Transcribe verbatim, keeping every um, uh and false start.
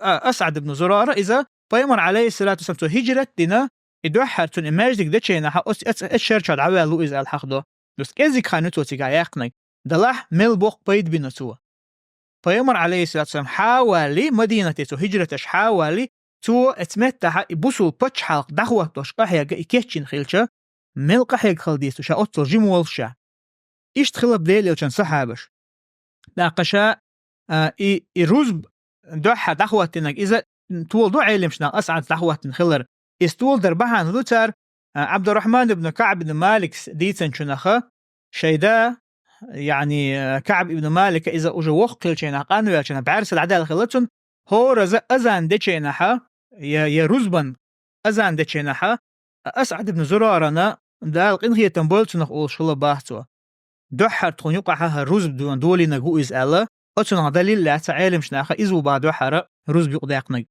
а, Асъад ибн Зурара, иза пайхамар, алейхиссалату вассалам, цо хиджрат дина, и дуьххьара цунна и маьждиг дечу хенахь, оц-, оц-, оцу шарчохь дӀаваьлла ву иза аьлла хьахдо. Оцу кӀеззигхьа ю цо цигахь яьккхинарг. Делахь, мел боккха пайда бина цо. Пайхамар, алейхиссалату вассалам, хьавалли, Мадинате цо хиджраташ хьавалли, цо оцу меттахьа и бусул пачхьалкх дӀахӀоттош къахьега и кечйина хилча, мел къахьега хила деза ша оццул жима волуш ша. Иштта хилла Делан элчан сахьабаш. ТӀаккха ша, а, и, и рузба дуьххьара дӀахӀоттинарг, иза толадо Ӏеламчу наха Асъад дӀахӀоттина хилар. Иза толадар бахьана ду цара, а, Абдуррахман ибн КаӀб ибн Маликс дийцинчух, шайн да, яъни, а, КаӀб ибн Малика иза уже воккха хилча хенахь, къанвелча хенахь, бӀаьрса дӀадаьлла хилла цунна, хӀораза азан дечу хенахьа, я, я рузбан азан дечу хенахьа, Асъад ибн Зурарана Дала къинхетам бойла цунах олуш хилла бах цо. Дуьххьара тхуна юкъахьа хӀара рузба ду-, долийнарг ву иза аьлла, оцунах далил лаьцна Ӏеламчу наха иза ву бах дуьххьара рузба юкъадаьккхинарг.